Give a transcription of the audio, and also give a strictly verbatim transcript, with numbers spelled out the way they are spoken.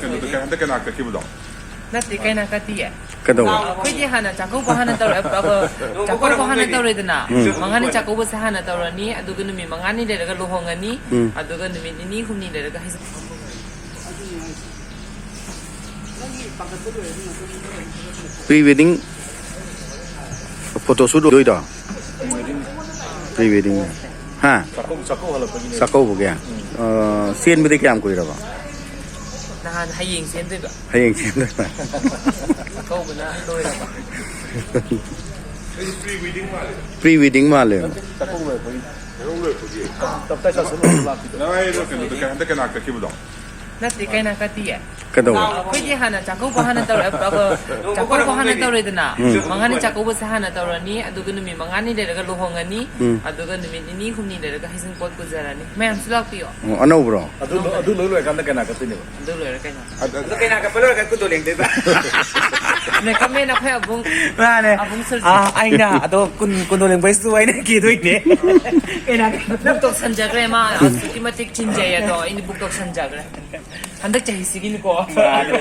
ꯀꯩꯅꯣꯗ ꯀꯩ-, ꯍꯟꯗꯛ ꯀꯩꯅꯥ ꯀꯠꯈꯤꯕꯗꯣ? ꯅꯠꯇꯦ, ꯀꯩꯅꯥ ꯀꯠꯇꯤꯌꯦ꯫ ꯀꯩꯗꯧꯕ? ꯑꯩꯈꯣꯏꯗꯤ ꯍꯥꯟꯅ ꯆꯥꯛꯀꯧꯕ ꯍꯥꯟꯅ ꯇꯧꯔꯦ꯫ ꯑ, ꯆꯥꯛꯀꯧꯕ ꯍꯥꯟꯅ ꯇꯧꯔꯦꯗꯅ꯫ ꯎꯝ꯫ ꯃꯉꯥꯅꯤ ꯆꯥꯛꯀꯧꯕꯁꯦ ꯍꯥꯟꯅ ꯇꯧꯔꯅꯤ, ꯑꯗꯨꯒ ꯅꯨꯃꯤꯠ ꯃꯉꯥꯅꯤ ꯂꯩꯔꯒ ꯂꯨꯍꯣꯡꯉꯅꯤ, ꯎꯝ꯫ ꯑꯗꯨꯒ ꯅꯨꯃꯤꯠ ꯅꯤꯅꯤ ꯍꯨꯝꯅꯤ ꯂꯩꯔꯒ ꯍꯩꯖꯤꯡ ꯄꯣꯠ꯫ Pre wedding photo shoot ꯑꯣꯏꯗꯣꯏꯗꯣ? Pre wedding꯫ ꯍꯥ? ꯆꯥꯛꯀꯧ-, ꯆꯥꯛꯀꯧ ꯍꯜꯂꯛꯄꯒꯤꯅꯦ꯫ ꯆꯥꯛꯀꯧꯕꯒꯤ? ꯑ, ꯆꯦꯟꯕꯗꯤ ꯀꯌꯥꯝ ꯀꯨꯏꯔꯕ? ꯅꯍꯥꯟ, ꯍꯌꯦꯡ ꯆꯦꯟꯗꯣꯏꯕ꯫ ꯍꯌꯦꯡ ꯆꯦꯟꯗꯣꯏꯕ꯫ ꯆꯥꯛꯀꯧꯕꯅ ꯂꯣꯏꯔꯕ꯫ Pre wedding ꯃꯥꯜꯂꯦ꯫ ꯆꯥꯛꯀꯧ ꯂꯣꯏꯔꯛꯄꯒꯤ꯫ ꯆꯥꯛꯀꯧ ꯂꯣꯏꯔꯛꯄꯒꯤ꯫ ꯇꯞꯇꯥꯏ ꯆꯥꯁꯜꯂꯨꯔꯒ ꯂꯥꯛꯄꯤꯗꯣ꯫ ꯅꯪ ꯑꯩ ꯀꯩꯅꯣꯗ ꯀꯩ-, ꯍꯟꯗꯛ ꯀꯩꯅꯥ ꯀꯠꯈꯤꯕꯗꯣ? ꯅꯠꯇꯦ, ꯀꯩꯅꯥ ꯀꯠꯇꯤꯌꯦ꯫ ꯀꯩꯗꯧꯕ? ꯑꯩꯈꯣꯏꯗꯤ ꯍꯥꯟꯅ ꯆꯥꯛꯀꯧꯕ ꯍꯥꯟꯅ ꯇꯧꯔꯦ꯫ ꯑ, ꯆꯥꯛꯀꯧꯕ ꯍꯥꯟꯅ ꯇꯧꯔꯦꯗꯅ꯫ ꯎꯝ꯫ ꯃꯉꯥꯅꯤ ꯆꯥꯛꯀꯧꯕꯁꯦ ꯍꯥꯟꯅ ꯇꯧꯔꯅꯤ, ꯑꯗꯨꯒ ꯅꯨꯃꯤꯠ ꯃꯉꯥꯅꯤ ꯂꯩꯔꯒ ꯂꯨꯍꯣꯡꯉꯅꯤ, ꯎꯝ꯫ ꯑꯗꯨꯒ ꯅꯨꯃꯤꯠ ꯅꯤꯅꯤ ꯍꯨꯝꯅꯤ ꯂꯩꯔꯒ ꯍꯩꯖꯤꯡꯄꯣꯠ ꯄꯨꯖꯔꯅꯤ꯫ ꯃꯌꯥꯝꯁꯨ ꯂꯥꯛꯄꯤꯌꯣ꯫ ꯑꯣ, ꯑꯅꯧꯕ꯭ꯔꯣ? ꯑꯗꯨ ꯂꯣꯏ-, ꯑꯗꯨ ꯂꯣꯏ ꯂꯣꯏꯔꯀꯥꯟꯗ ꯀꯩꯅꯥ ꯀꯠꯇꯣꯏꯅꯦꯕ? ꯑꯗꯨ ꯂꯣꯏꯔ ꯀꯩꯅꯥ꯫ ꯑꯗ-, ꯑꯗꯣ ꯀꯩꯅꯥ ꯀꯠꯄ ꯂꯣꯏꯔꯒ ꯀꯨꯟꯗꯣ ꯂꯦꯡꯗꯣꯏꯕ? Makeup man ꯑꯩꯈꯣꯏ ꯑꯕꯨꯡ꯫ ꯃꯥꯅꯦ꯫ ꯑꯕꯨꯡ ꯁꯨꯔꯖꯤꯠ꯫ ꯑꯥ, ꯑꯩꯅ ꯑꯗꯣ ꯀꯨꯟ, ꯀꯨꯟꯗꯣ ꯂꯦꯡꯕꯩꯁꯨ ꯑꯩꯅ ꯀꯦꯗꯣꯏꯅꯦ꯫ ꯀꯩꯅꯥ ꯀꯠꯄ꯫ Book ꯇꯧꯁꯟꯖꯈ꯭ꯔꯦ ꯃꯥ꯫ ꯑꯁꯨꯛꯀꯤ ꯃꯇꯤꯛ ꯆꯤꯟꯖꯩ ꯑꯗꯣ ꯑꯩꯅ book ꯇꯧꯁꯟꯖꯈ꯭ꯔꯦ꯫ ꯍꯟꯗꯛ ꯆꯍꯤꯁꯤꯒꯤꯅꯤꯀꯣ꯫ ꯃꯥꯅꯦ꯫